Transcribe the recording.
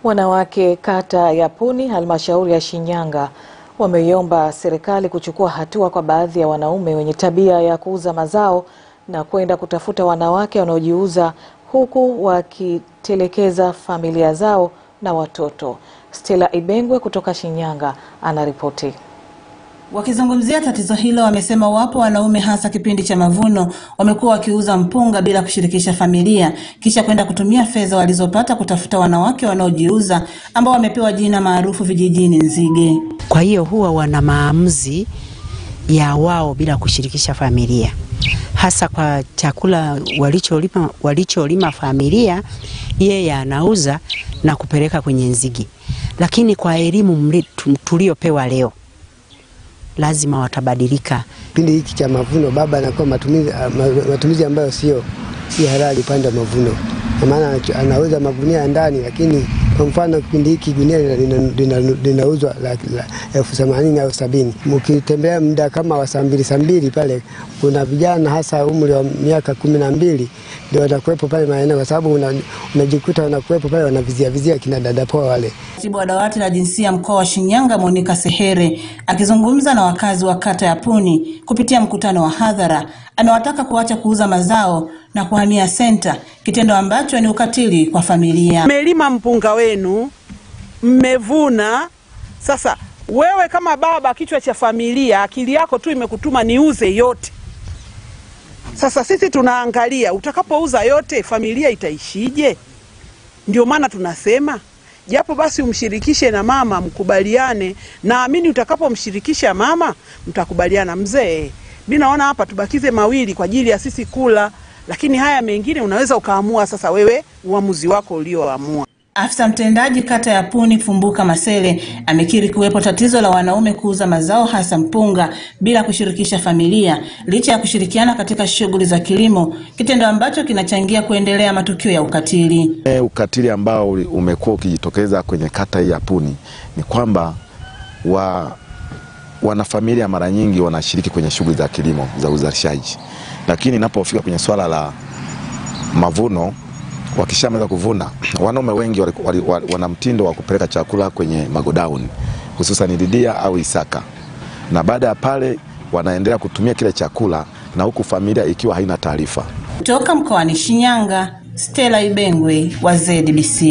Wanawake kata ya Puni halmashauri ya Shinyanga wameiomba serikali kuchukua hatua kwa baadhi ya wanaume wenye tabia ya kuuza mazao na kwenda kutafuta wanawake wanaojiuza huku wakitelekeza familia zao na watoto. Stella Ibengwe kutoka Shinyanga anaripoti. Wakizungumzia tatizo hilo wamesema wapo wanaume hasa kipindi cha mavuno wamekuwa wakiuza mpunga bila kushirikisha familia kisha kwenda kutumia fedha walizopata kutafuta wanawake wanaojiuza ambao wamepewa jina maarufu vijijini nzige. Kwa hiyo huwa wana maamuzi ya wao bila kushirikisha familia, hasa kwa chakula walicholima familia, yeye anauza na kupeleka kwenye nzige. Lakini kwa elimu tuliopewa leo lazima watabadilika. Kipindi hiki cha mavuno baba anakuwa matumizi ambayo sio halali upande wa mavuno. Kwa maana anauza magunia ndani, lakini kwa mfano kipindi hiki gunia linauzwa 80,000 au 70. Mkitembea muda kama wa saa 2 pale kuna vijana hasa umri wa miaka 12 ndio watakuwepo pale maeneo, kwa sababu unajikuta wanakuwepo pale wanavizia vizia kina dada poa wale. Katibu wa dawati la jinsia mkoa wa Shinyanga Monica Sehere akizungumza na wakazi wa kata ya Puni kupitia mkutano wa hadhara amewataka kuacha kuuza mazao na kuhamia senta, kitendo ambacho ni ukatili kwa familia. Mmelima mpunga wenu, mmevuna. Sasa wewe kama baba kichwa cha familia, akili yako tu imekutuma niuze yote. Sasa sisi tunaangalia utakapouza yote familia itaishije? Ndio maana tunasema japo basi umshirikishe na mama, mkubaliane. Naamini utakapomshirikisha mama mtakubaliana. Mzee, mimi naona hapa tubakize mawili kwa ajili ya sisi kula, lakini haya mengine unaweza ukaamua sasa wewe uamuzi wako ulioamua. Afisa mtendaji kata ya Puni Fumbuka Masele amekiri kuwepo tatizo la wanaume kuuza mazao hasa mpunga bila kushirikisha familia licha ya kushirikiana katika shughuli za kilimo, kitendo ambacho kinachangia kuendelea matukio ya ukatili. Ukatili ambao umekuwa ukijitokeza kwenye kata ya Puni ni kwamba wanafamilia mara nyingi wanashiriki kwenye shughuli za kilimo za uzalishaji, lakini inapofika kwenye swala la mavuno, wakishamaliza kuvuna wanaume wengi wana mtindo wa kupeleka chakula kwenye magodown, hususan Lidia au Isaka, na baada ya pale wanaendelea kutumia kile chakula na huku familia ikiwa haina taarifa. Kutoka mkoani Shinyanga, Stella Ibengwe wa ZBC.